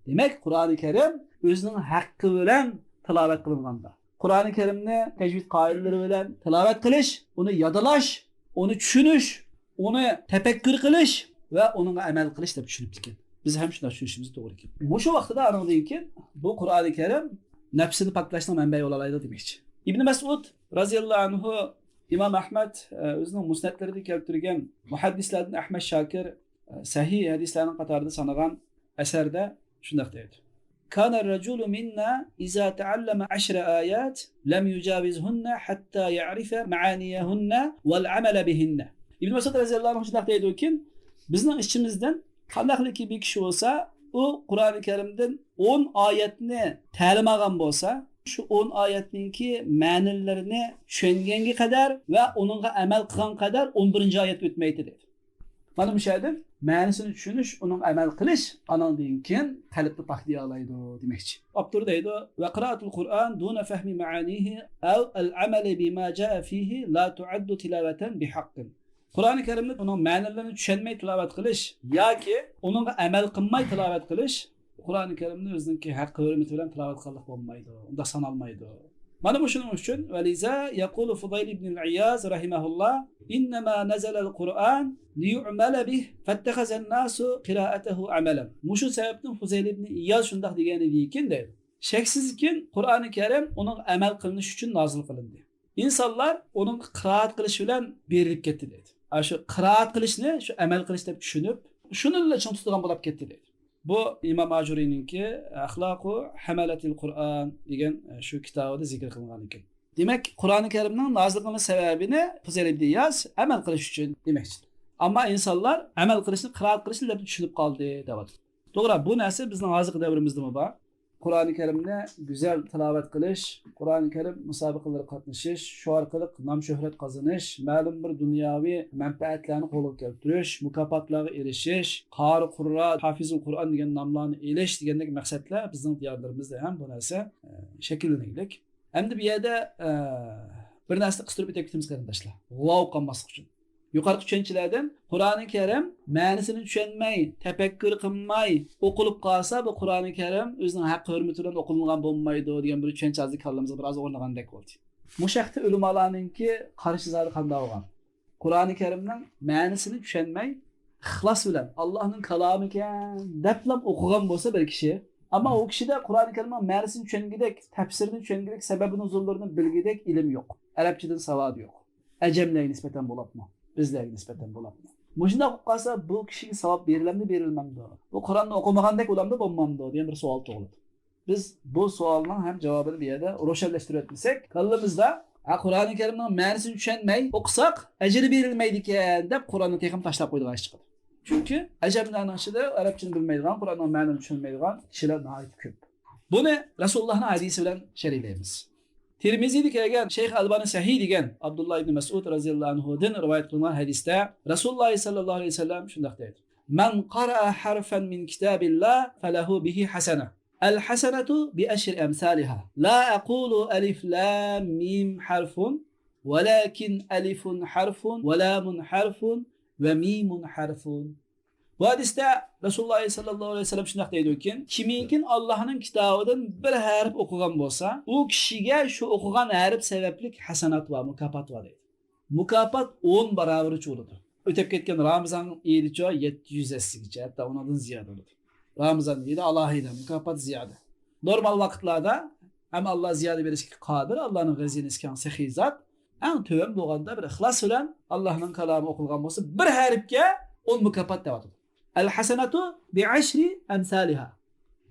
دېمەك، قۇرئانى كەرىم ئۆزىنىڭ ھەققى بىلەن تىلاۋەت قىلىنغاندا، قۇرئانى كەرىمنى تەجۋىد قائىدىلىرى بىلەن تىلاۋەت قىلىش، ئۇنى يادلاش، ئۇنى چۈشىنىش، ئۇنى تەپەككۇر قىلىش ۋە ئۇنىڭغا ئەمەل قىلىش دەپ چۈشىنىپتىكەن. بىز ھەم شۇنداق چۈشىنىشىمىز توغرا ئىكەن. مۇشۇ ۋاقتىدا ئانىڭدىن كېيىن بۇ قۇرئانى كەرىم نەپسىنى پاكلاشنىڭ مەنبەسى بولالايدۇ دېمەكچى. ئىبن مەسئۇد رازىياللاھۇ ئەنھۇ، ئىمام ئەھمەد، ئە، ئۆزىنىڭ مۇسنەدلىرىدە كەلتۈرگەن مۇھەددىسلەردىن ئەھمەد شاكىر، ئە، سەھىھ ھەدىسلەرنىڭ قاتارىدا سانىغان ئەسەردە شۇنداق دەيدۇ. كان الرجل منا إذا تعلم عشر آيات لم يجاوزهن حتى يعرف معانيهن والعمل بهن. ئىبن مەسئۇد رەزىياللاھۇ ئەنھۇ شۇنداق دەيدۇكى، بىزنىڭ ئىچىمىزدىن قانداقلىكى بىر كىشى بولسا، ئۇ قۇرئانى كەرىمدىن ئون ئايەتنى تەلىم ئالغان بولسا، شۇ ئون ئايەتنىڭكى مەنىلىرىنى چۈشەنگەنگە قەدەر ۋە ئۇنىڭغا ئەمەل قىلغان قەدەر ئون بىرىنچى ئايەتكە ئۆتمەيتتى دەيدۇ. مانا مۇشۇ يەردىن مەنىسىنى چۈشىنىش، ئۇنىڭغا ئەمەل قىلىش، ئانىڭدىن كېيىن قەلبنى پاكلىيالايدۇ دېمەكچى. ئاپتور دەيدۇ، وقراءة القرآن دون فهم معانيه أو العمل بما جاء فيه لا تعد تلاوة بحق. قۇرئانى كەرىمنى ئۇنىڭ مەنىلىرىنى چۈشەنمەي تىلاۋەت قىلىش ياكى ئۇنىڭغا ئەمەل قىلماي تىلاۋەت قىلىش قۇرئانى كەرىمنى ئۆزىنىڭكى ھەققى ھۆرمىتى بىلەن تىلاۋەت قىلغانلىق بولمايدۇ، ئۇنداق سانالمايدۇ. مانا مۇشۇنىڭ ئۈچۈن، ولذا يقول فضيل بن عياض رحمه الله، إنما نزل القرآن ليعمل به فاتخذ الناس قراءته عملا. مۇشۇ سەۋەبتىن فۇزەيل ئىبن ئىياز شۇنداق دېگەن ئىدىكىن دەيدۇ. شەكسىزكىن، قۇرئانى كەرىم ئۇنىڭغا ئەمەل قىلىنىش ئۈچۈن نازىل قىلىندى. ئىنسانلار ئۇنىڭغا قىرائەت قىلىش بىلەن بېرىلىپ كەتتى دەيدۇ. ئاشۇ قىرائەت قىلىشنى شۇ ئەمەل قىلىش دەپ چۈشىنىپ، شۇنىلا چىڭ تۇتىدىغان بولاپ كەتتى دەيدۇ. بۇ ئىمام ئاجۇرىنىڭكى ئەخلاقۇ ھەمەلەتىل قۇرئان دېگەن شۇ كىتابىدا زىكىر قىلىنغان ئىكەن. دېمەك، قۇرئانى كەرىمنىڭ نازىل قىلىنىش سەۋەبىنى فۇزەيل ئىبن ئىياز ئەمەل قىلىش ئۈچۈن دېمەكچى. ئەمما ئىنسانلار ئەمەل قىلىشنى قىرائەت قىلىشنى دەپ چۈشىنىپ قالدى دەۋاتىدۇ. توغرا، بۇ نەرسە بىزنىڭ ھازىرقى دەۋرىمىزدىمۇ بار. قۇرئانى كەرىمنى گۈزەل تىلاۋەت قىلىش، قۇرئانى كەرىم مۇسابىقىلىرىگە قاتنىشىش، شۇ ئارقىلىق نام-شۆھرەت قازىنىش، مەلۇم بىر دۇنياۋى مەنپەئەتلەرنى قولغا كەلتۈرۈش، مۇكاپاتلارغا ئېرىشىش، قارى-قۇررا، ھافىزۇل قۇرئان دېگەن ناملارنى ئېلىش دېگەندەك مەقسەتلەر بىزنىڭ دىيارلىرىمىزدا ھەم بۇ نەرسە، ئە، شەكىللىنىگلىك. ئەمدى بۇ يەردە، ئە، بىر نەرسىنى قىستۇرۇپ ئۆتۈپ كېتىمىز، قېرىنداشلار. غۇۋا بولۇپ قالماسلىق ئۈچۈن. يۇقىرىقى چۈشەنچىلەردىن قۇرئانى كەرىم مەنىسىنى چۈشەنمەي، تەپەككۇر قىلماي ئوقۇلۇپ قالسا، بۇ قۇرئانى كەرىم ئۆزىنىڭ ھەققى ھۆرمىتى بىلەن ئوقۇلىنغان بولمايدۇ دېگەن بىر چۈشەنچە ھازىر كاللىمىزغا بىر ئاز ئورنىغاندەك بولدى. مۇشۇ ھەقتە ئۆلىمالارنىڭكى قارىشى زادى قانداق بولغان؟ قۇرئانى كەرىمنىڭ مەنىسىنى چۈشەنمەي، ئىخلاس بىلەن، ئاللاھنىڭ كالامىكەن دەپلا ئوقۇغان بولسا بىر كىشى، ئەمما ئۇ كىشىدە قۇرئانى كەرىمنىڭ مەنىسىنى چۈشەنگۈدەك، تەپسىرىنى چۈشەنگۈدەك، سەۋەبى نۇزۇللىرىنى بىلگۈدەك ئىلىم يوق، ئەرەبچىدىن ساۋادى يوق. ئەجەملەرگە نىسبەتەن بولۇپمۇ، بىزلەرگە نىسبەتەن بولۇپمۇ. مۇشۇنداق بولۇپ قالسا، بۇ كىشىگە ساۋاب بېرىلەمدۇ، بېرىلمەمدۇ؟ بۇ قۇرئاننى ئوقۇمىغاندەك بولامدۇ، بولمامدۇ دېگەن بىر سوئال تۇغۇلىدۇ. بىز بۇ سوئالنىڭ ھەم جاۋابىنى بۇ يەردە روشەنلەشتۈرۈۋەتمىسەك، كاللىمىزدا، ھە، قۇرئانى كەرىمنىڭ مەنىسىنى چۈشەنمەي ئوقۇساق، ئەجرى بېرىلمەيدىكەن دەپ قۇرئاننى تېخىمۇ تاشلاپ قويىدىغان ئىش چىقىدۇ. چۈنكى ئەجەملەرنىڭ ئىچىدە ئەرەبچىنى بىلمەيدىغان، قۇرئاننىڭ مەنىنى چۈشەنمەيدىغان كىشىلەر ناھايىتى كۆپ. بۇنى رەسۇلۇللاھنىڭ ھەدىسى بىلەن شەرھلەيمىز. تىرمىزىدە كەلگەن، شەيخ ئەلبانى سەھىھ دېگەن ئابدۇللا ئىبنى مەسئۇد رەزىياللاھۇ ئەنھۇدىن رىۋايەت قىلىنغان ھەدىستە رەسۇلۇللاھ سەللەللاھۇ ئەلەيھى ۋەسەللەم شۇنداق دەيدۇ: مەن قەرەئە ھەرفەن مىن كىتابىللاھ فەلەھۇ بىھى ھەسەنە. الحسنة بعشر أمثالها. لا أقول ألف لام ميم حرف، ولكن ألف حرف ولام حرف وميم حرف. بۇ ھەدىستە رەسۇلۇللاھ سەللەللاھۇ ئەلەيھى ۋەسەللەم شۇنداق دەيدۇكى، كىمكىن ئاللاھنىڭ كىتابىدىن بىر ھەرپ ئوقۇغان بولسا، ئۇ كىشىگە شۇ ئوقۇغان ھەرپ سەۋەبلىك ھەسەنات بار، مۇكاپات بار دەيدۇ. مۇكاپات ئون باراۋىرىچە بولىدۇ. ئۆتۈپ كەتكەن رامىزان ئېيىدىچۇ يەتتە يۈز ھەسسىگىچە، ھەتتا ئۇنىڭدىن زىيادە بولىدۇ. رامىزان ئېيىدا ئالاھىدە مۇكاپات زىيادە. نورمال ۋاقىتلاردا ھەم ئاللا زىيادە بېرىشكە قادىر، ئاللانىڭ خەزىنىسى كەڭ، سېخىي زات. ئەڭ تۆۋەن بولغاندا بىر ئىخلاس بىلەن ئاللانىڭ كالامى ئوقۇلغان بولسا، بىر ھەرپكە ئون مۇكاپات دەۋاتىدۇ. الحسنة بعشر أمثالها.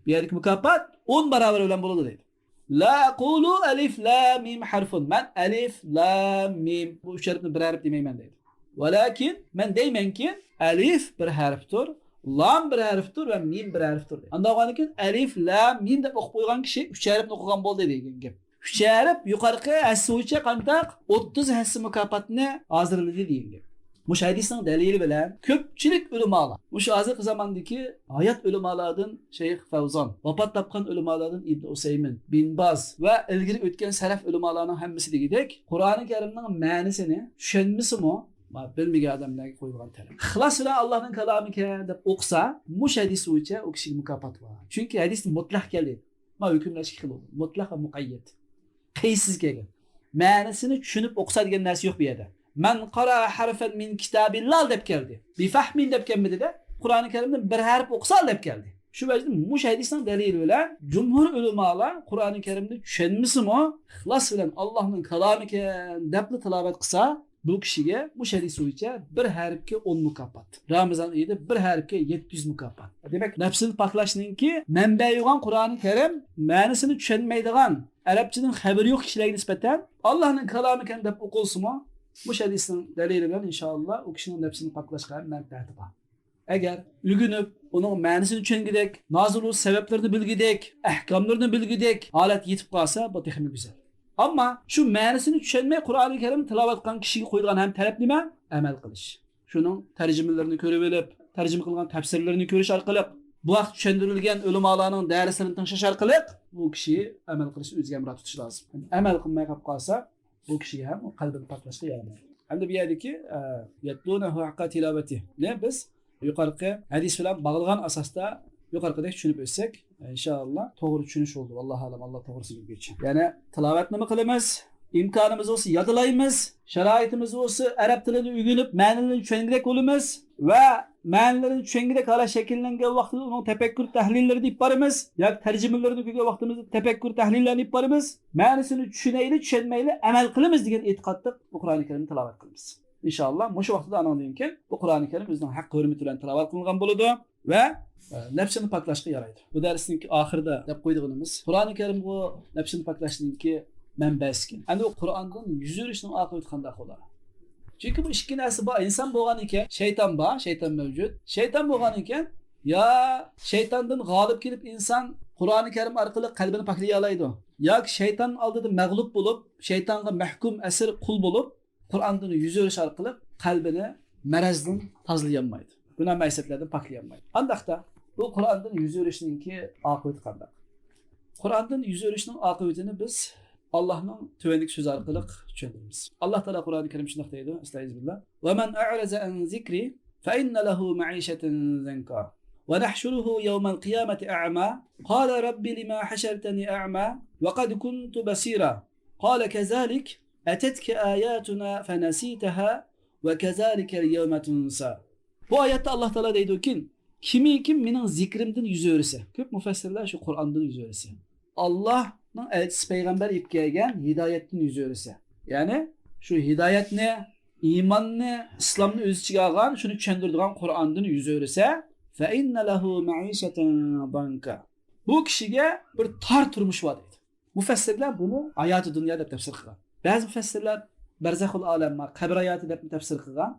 بۇ يەردىكى مۇكاپات ئون باراۋىرى بىلەن بولىدۇ دەيدۇ. لا أقول ألف لام ميم حرف. مەن ئەلىف، لام، مىم، بۇ ئۈچ ھەرپنى بىر ھەرپ دېمەيمەن دەيدۇ. ۋەلاكىن، مەن دەيمەنكى، ئەلىف بىر ھەرپتۇر، لام بىر ھەرپتۇر ۋە مىم بىر ھەرپتۇر دەيدۇ. ئانداق بولغاندىكىن ئەلىف، لام، مىم دەپ ئوقۇپ قويغان كىشى ئۈچ ھەرپنى ئوقۇغان بولدى دېگەن گەپ. ئۈچ ھەرپ يۇقىرىقى ھەسسە بويىچە قانداق؟ ئوتتۇز ھەسسە مۇكاپاتنى ھازىرلىدى دېگەن گەپ. مۇشۇ ھەدىسنىڭ دەلىلى بىلەن كۆپچىلىك ئۆلىمالار، مۇشۇ ھازىرقى زاماندىكى ھايات ئۆلىمالاردىن شەيخ فەۋزان، ۋاپات تاپقان ئۆلىمالاردىن ئىبن ئۇسەيمىن، بىن باز ۋە ئىلگىرى ئۆتكەن سەلەف ئۆلىمالارنىڭ ھەممىسى دېگۈدەك قۇرئانى كەرىمنىڭ مەنىسىنى چۈشەنمىسىمۇ، ما بىلمىگەن ئادەملەرگە قويۇلغان تەلەپ. ئىخلاس بىلەن ئاللانىڭ كالامىكەن دەپ ئوقۇسا، مۇشۇ ھەدىس بويىچە ئۇ كىشىگە مۇكاپات بار. چۈنكى ھەدىس مۇتلەق كەلدى. ما ھۆكۈملەشكە خېلى بولدى. مۇتلەق ۋە مۇقەييەت. قەيسىز كەلگەن. مەنىسىنى چۈشىنىپ ئوقۇسا دېگەن نەرسە يوق بۇ يەردە. مەن قەرەئە ھەرفەن مىن كىتابىللاھ دەپ كەلدى. بىفەھمىن دەپ كەلمىدى-دە. قۇرئانى كەرىمدىن بىر ھەرپ ئوقۇسا دەپ كەلدى. شۇ ۋەجىدىن مۇشۇ ھەدىسنىڭ دەلىلى بىلەن جۇمھۇر ئۆلىمالار قۇرئانى كەرىمنى چۈشەنمىسىمۇ، ئىخلاس بىلەن ئاللاھنىڭ كالامىكەن دەپلا تىلاۋەت قىلسا، بۇ كىشىگە مۇشۇ ھەدىس بويىچە بىر ھەرپكە ئون مۇكاپات. رامىزان ئېيىدا بىر ھەرپكە يەتتە يۈز مۇكاپات. دېمەك، نەپسىنى پاكلاشنىڭكى مەنبەيى بولغان قۇرئانى كەرىم مەنىسىنى چۈشەنمەيدىغان، ئەرەبچىدىن خەۋىرى يوق كىشىلەرگە نىسبەتەن ئاللاھنىڭ كالامىكەن دەپ ئوقۇلسىمۇ، مۇشۇ ھەدىسنىڭ دەلىلى بىلەن ئىنشائاللا ئۇ كىشىنىڭ نەپسىنى پاكلاشقا ھەم مەنپەئەتى بار. ئەگەر ئۆگىنىپ، ئۇنىڭ مەنىسىنى چۈشەنگۈدەك، نازىل بولۇش سەۋەبلىرىنى بىلگۈدەك، ئەھكاملىرىنى بىلگۈدەك ھالەتكە يېتىپ قالسا، بۇ تېخىمۇ گۈزەل. ئەمما شۇ مەنىسىنى چۈشەنمەي، قۇرئانى كەرىم تىلاۋەت قىلغان كىشىگە قويۇلغان ھەم تەلەپ نېمە؟ ئەمەل قىلىش. شۇنىڭ تەرجىمىلىرىنى كۆرۈۋېلىپ، تەرجىمە قىلغان تەپسىرلىرىنى كۆرۈش ئارقىلىق، بۇ ھەقتە چۈشەندۈرۈلگەن ئۆلىمالارنىڭ دەرسلىرىنى تىڭشاش ئارقىلىق بۇ كىشى ئەمەل قىلىشنى ئۆزىگە ھەمراھ تۇتۇش لازىم. ئەمەل قىلماي قاپ قالسا، بۇ كىشىگە ھەم قەلبىنى پاكلاشقا ياردەم بېرىدۇ. ئەمدى بۇ يەردىكى، ئە، يەتلۇنەھۇ ھەققە تىلاۋەتىھ نى بىز يۇقىرىقى ھەدىس بىلەن باغلىغان ئاساستا يۇقىرىقىدەك چۈشىنىپ ئۆتسەك، ئىنشائاللا توغرا چۈشىنىش بولىدۇ. ۋاللاھۇ ئەلەم، ئاللا توغرىسىنى بىلگۈچى. يەنى تىلاۋەتنىمۇ قىلىمىز، ئىمكانىمىز بولسا يادلايمىز، شارائىتىمىز بولسا ئەرەب تىلىنى ئۆگىنىپ مەنىلىرىنى چۈشەنگۈدەك بولىمىز ۋە مەنىلىرىنى چۈشەنگۈدەك ھالەت شەكىللەنگەن ۋاقتىدا ئۇنىڭ تەپەككۇر تەھلىللىرىنى ئېلىپ بارىمىز ياكى تەرجىمىلىرىنى كۆرگەن ۋاقتىمىزدا تەپەككۇر تەھلىللەرنى ئېلىپ بارىمىز، مەنىسىنى چۈشىنەيلى، چۈشەنمەيلى، ئەمەل قىلىمىز دېگەن ئېتىقادتا بۇ قۇرئانى كەرىمنى تىلاۋەت قىلىمىز. ئىنشائاللا، مۇشۇ ۋاقتىدا ئانىڭدىن كېيىن بۇ قۇرئانى كەرىم ئۆزىنىڭ ھەق ھۆرمىتى بىلەن تىلاۋەت قىلىنغان بولىدۇ ۋە، ئە، نەپسىنى پاكلاشقا يارايدۇ. بۇ دەرسنىڭكى ئاخىرىدا دەپ قويىدىغىنىمىز، قۇرئانى كەرىم بۇ نەپسىنى پاكلاشنىڭكى مەنبەسىكەن. ئەمدى ئۇ قۇرئاندىن يۈز ئۆرۈشنىڭ ئاقىۋىتى قانداق بولار؟ چۈنكى بۇ ئىككى نەرسە بار. ئىنسان بولغان ئىكەن، شەيتان بار، شەيتان مەۋجۇت. شەيتان بولغان ئىكەن، يا شەيتاندىن غالىب كېلىپ ئىنسان قۇرئانى كەرىم ئارقىلىق قەلبىنى پاكلىيالايدۇ، ياكى شەيتان ئالدىدا مەغلۇپ بولۇپ، شەيتانغا مەھكۇم، ئەسىر، قۇل بولۇپ، قۇرئاندىن يۈز ئۆرۈش ئارقىلىق قەلبىنى مەرەزدىن تازىلىيالمايدۇ. گۇناھ مەئسىيەتلەردىن پاكلىيالمايدۇ. ئانداقتا بۇ قۇرئاندىن يۈز ئۆرۈشنىڭكى ئاقىۋىتى قانداق؟ قۇرئاندىن يۈز ئۆرۈشنىڭ ئاقىۋىتىنى بىز ئاللاھنىڭ تۆۋەندىكى سۆزى ئارقىلىق چۈشەندۈرىمىز. ئاللا تائالا قۇرئانى كەرىم شۇنداق دەيدۇ، ئەستەئىزۇبىللا، ومن أعرض عن ذكري فإن له معيشة ضنكا ونحشره يوم القيامة أعمى قال رب لم حشرتني أعمى وقد كنت بصيرا قال كذلك أتتك آياتنا فنسيتها وكذلك اليوم تنسى. بۇ ئايەتتە ئاللا تائالا دەيدۇكى، كىمكى مېنىڭ زىكرىمدىن يۈز ئۆرۈسە، كۆپ مۇفەسسىرلەر شۇ قۇرئاندىن يۈز ئۆرۈسە، ئاللانىڭ ئەلچىسى پەيغەمبەر ئېلىپ كەلگەن ھىدايەتتىن يۈز ئۆرۈسە، يەنى شۇ ھىدايەتنى، ئىماننى، ئىسلامنى ئۆز ئىچىگە ئالغان، شۇنى چۈشەندۈرىدىغان قۇرئاندىن يۈز ئۆرۈسە، فإن له معيشة ضنكا. بۇ كىشىگە بىر تار تۇرمۇش بار دەيدۇ. مۇفەسسىرلەر بۇنى ھاياتى دۇنيا دەپ تەپسىر قىلغان. بەزى مۇفەسسىرلەر بەرزەخۇل ئالەم، قەبرە ھاياتى دەپ تەپسىر قىلغان.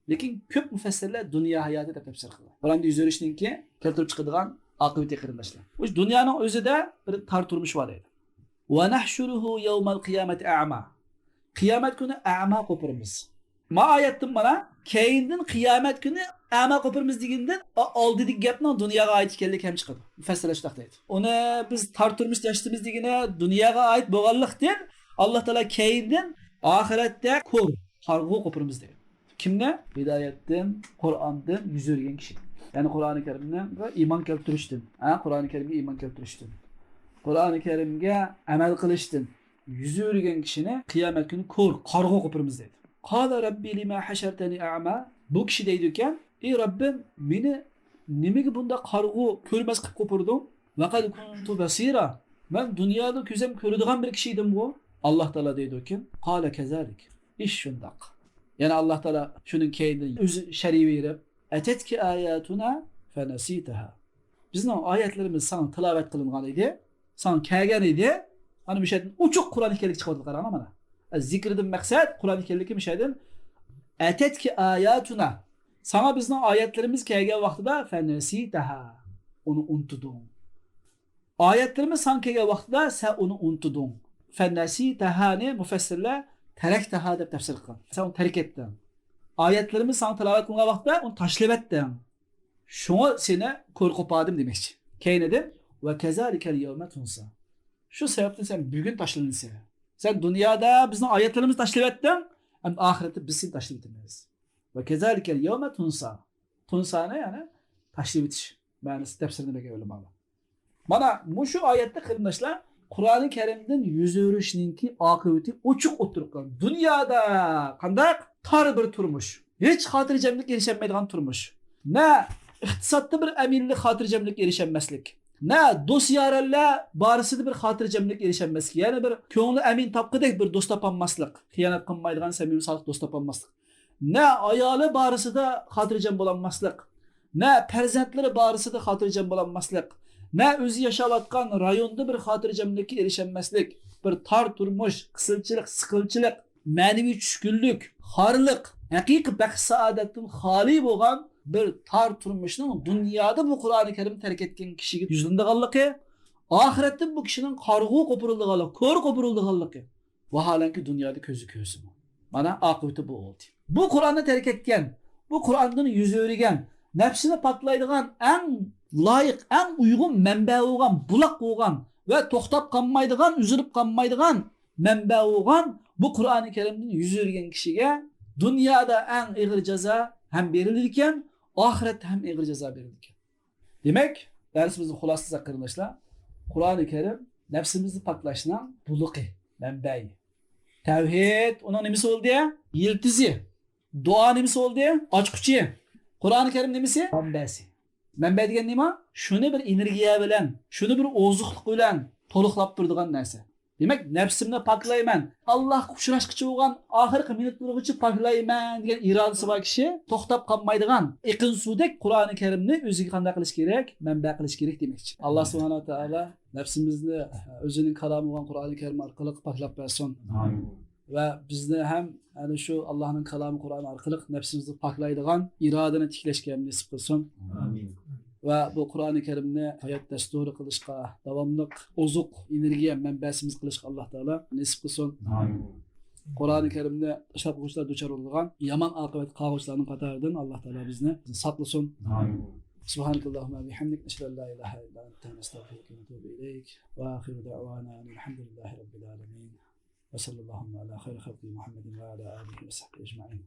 لېكىن كۆپ مۇفەسسىرلەر دۇنيا ھاياتى دەپ تەپسىر قىلغان. قۇرئاندا يۈز بېرىشنىڭكى كەلتۈرۈپ چىقىدىغان ئاقىۋىتى قېرىنداشلار. مۇشۇ دۇنيانىڭ ئۆزىدە بىر تار تۇرمۇش بار دەيدۇ. ونحشره يوم القيامة أعمى. قىيامەت كۈنى ئەما قوپۇرىمىز. ما ئايەتتىن مانا، كەينىدىن قىيامەت كۈنى ئەما قوپۇرىمىز دېگەندىن ئا-، ئالدىدىكى گەپنىڭ دۇنياغا ئائىت ئىكەنلىكى ھەم چىقىدۇ. مۇفەسسىرلەر شۇنداق دەيدۇ. ئۇنى بىز تار تۇرمۇش ياشىتىمىز دېگىنى دۇنياغا ئائىت بولغانلىقتىن، ئاللا تائالا كەينىدىن ئاخىرەتتە كور، قارىغۇ قوپۇرىمىز دەيدۇ. كىمنى؟ ھىدايەتتىن، قۇرئاندىن يۈز ئۆرۈگەن كىشى. يەنى قۇرئانى كەرىمگە ئىمان كەلتۈرۈشتىن، ھە، قۇرئانى كەرىمگە ئىمان كەلتۈرۈشتىن، قۇرئانى كەرىمگە ئەمەل قىلىشتىن يۈز ئۆرۈگەن كىشىنى قىيامەت كۈنى كور، قارىغۇ قوپۇرىمىز دەيدۇ. قال رب لم حشرتني أعمى. بۇ كىشى دەيدىكەن، ئى رەببىم، مېنى نېمىگە بۇنداق قارىغۇ، كۆرمەس قىلىپ قوپۇردۇڭ؟ وقد كنت بصيرا. مەن دۇنيادا كۆزەم كۆرىدىغان بىر كىشى ئىدىمغۇ؟ ئاللا تائالا دەيدۇكەن، قال كذلك. ئىش شۇنداق. يەنە ئاللا تائالا شۇنىڭ كەينىدىن ئۆزى شەرى بېرىپ، أتتك آياتنا فنسيتها. بىزنىڭ ئايەتلىرىمىز ساڭا تىلاۋەت قىلىنغان ئىدى، ساڭا كەلگەن ئىدى. ئانا مۇشۇ يەردىن ئوچۇق قۇرئان ئىكەنلىكى چىقىۋاتىدۇ، قاراڭلار مانا. زىكىردىن مەقسەت قۇرئان ئىكەنلىكى مۇشۇ يەردىن. أتتك آياتنا. ساڭا بىزنىڭ ئايەتلىرىمىز كەلگەن ۋاقتىدا فنسيتها. ئۇنى ئۇنتۇدۇڭ. ئايەتلىرىمىز ساڭا كەلگەن ۋاقتىدا سەن ئۇنى ئۇنتۇدۇڭ. فنسيتها نى مۇفەسسىرلەر تركتها دەپ تەپسىر قىلغان. سەن ئۇنى تەرك ئەتتىڭ. ئايەتلىرىمىز ساڭا تىلاۋەت قىلىنغان ۋاقتىدا ئۇنى تاشلىۋەتتىڭ. شۇڭا سېنى كور قوپاردىم دېمەكچى. كەينىدىن، وكذلك اليوم تنسى. شۇ سەۋەبتىن سەن بۈگۈن تاشلىنىسەن. سەن دۇنيادا بىزنىڭ ئايەتلىرىمىزنى تاشلىۋەتتىڭ، ئەمدى ئاخىرەتتە بىز سېنى تاشلىۋېتىمىز. وكذلك اليوم تنسى. تۇنسانى، يەنى تاشلىۋېتىش مەنىسى تەپسىرىنى بەرگەن ئۆلىمالار. مانا مۇشۇ ئايەتتە قېرىنداشلار، قۇرئانى كەرىمدىن يۈز ئۆرۈشنىڭكى ئاقىۋىتى ئوچۇق ئوتتۇرىغا قويۇلغان. دۇنيادا قانداق تار بىر تۇرمۇش، ھېچ خاتىرجەملىككە ئېرىشەلمەيدىغان تۇرمۇش. نە ئىقتىسادتا بىر ئەمىنلىك، خاتىرجەملىككە ئېرىشەلمەسلىك. نە دوست-يارەنلەر بارىسىدا بىر خاتىرجەملىككە ئېرىشەلمەسلىك. يەنى بىر كۆڭلى ئەمىن تاپقۇدەك بىر دوست تاپالماسلىق. خىيانەت قىلمايدىغان سەمىمىي سادىق دوست تاپالماسلىق. نە ئايالى بارىسىدا خاتىرجەم بولالماسلىق، نە پەرزەنتلىرى بارىسىدا خاتىرجەم بولالماسلىق، نە ئۆزى ياشاۋاتقان رايوندا بىر خاتىرجەملىككە ئېرىشەلمەسلىك، بىر تار تۇرمۇش، قىسىنچىلىق، سىقىلچىلىق، مەنىۋى چۈشكۈنلۈك، خارلىق، ھەقىقىي بەخت-سائادەتتىن خالىي بولغان بىر تار تۇرمۇشنىڭ دۇنيادا بۇ قۇرئانى كەرىمنى تەرك ئەتكەن كىشىگە يۈزلىنىدىغانلىقى، ئاخىرەتتە بۇ كىشىنىڭ قارىغۇ قوپۇرۇلىدىغانلىقى، كور قوپۇرۇلىدىغانلىقى، ۋاھالەنكى دۇنيادا كۆزى كۆرسىمۇ. مانا ئاقىۋىتى بۇ بولدى. بۇ قۇرئاننى تەرك ئەتكەن، بۇ قۇرئاندىن يۈز ئۆرۈگەن، نەپسىنى پاكلايدىغان ئەڭ لايىق، ئەڭ ئۇيغۇن مەنبە بولغان، بۇلاق بولغان ۋە توختاپ قالمايدىغان، ئۈزۈلۈپ قالمايدىغان مەنبە بولغان بۇ قۇرئانى كەرىمدىن يۈز ئۆرۈگەن كىشىگە دۇنيادا ئەڭ ئېغىر جازا ھەم بېرىلىدىكەن، ئاخىرەتتە ھەم ئېغىر جازا بېرىلىدىكەن. دېمەك، دەرسىمىزنى خۇلاسىلىساق قېرىنداشلار، قۇرئانى كەرىم نەپسىمىزنى پاكلاشنىڭ بۇلىقى، مەنبەيى. تەۋھىد ئۇنىڭ نېمىسى بولدى؟ يىلتىزى. دۇئا نېمىسى بولدى؟ ئاچقۇچى. قۇرئانى كەرىم نېمىسى؟ مەنبەسى. مەنبە دېگەن نېمە؟ شۇنى بىر ئېنېرگىيە بىلەن، شۇنى بىر ئوزۇقلۇق بىلەن تولۇقلاپ تۇرىدىغان نەرسە. دېمەك، نەپسىمنى پاكلايمەن، ئاللاھقا ئۇچراشقىچە بولغان ئاخىرقى مىنۇتلىرىغىچە پاكلايمەن دېگەن ئىرادىسى بار كىشى توختاپ قالمايدىغان ئېقىن سۇدەك قۇرئانى كەرىمنى ئۆزىگە قانداق قىلىش كېرەك؟ مەنبە قىلىش كېرەك دېمەكچى. ئاللا سۇبھانەھۇ ۋە تائالا نەپسىمىزنى ئۆزىنىڭ كالامى بولغان قۇرئانى كەرىم ئارقىلىق پاكلاپ بەرسۇن. ئامىن. ۋە بىزنى ھەم ئەنە شۇ ئاللانىڭ كالامى قۇرئان ئارقىلىق نەپسىمىزنى پاكلايدىغان ئىرادىنى تىكلەشكە ھەم نېسىپ قىلسۇن. ئامىن. ۋە بۇ قۇرئانى كەرىمنى ھايات دەستۇرى قىلىشقا، داۋاملىق ئوزۇق، ئېنېرگىيە مەنبەسىمىز قىلىشقا ئاللا تائالا نېسىپ قىلسۇن. ئامىن. قۇرئانى كەرىمنى تاشلاپ قويغۇچىلار دۇچار بولىدىغان يامان ئاقىۋەتكە قالغۇچىلارنىڭ قاتارىدىن ئاللا تائالا بىزنى ساقلىسۇن. ئامىن. سبحانك اللهم وبحمدك، نشهد أن لا إله إلا أنت، نستغفرك ونتوب إليك. وآخر دعوانا أن الحمد لله رب العالمين. وصلى اللهم على خير خلقه محمد وعلى آله وصحبه أجمعين.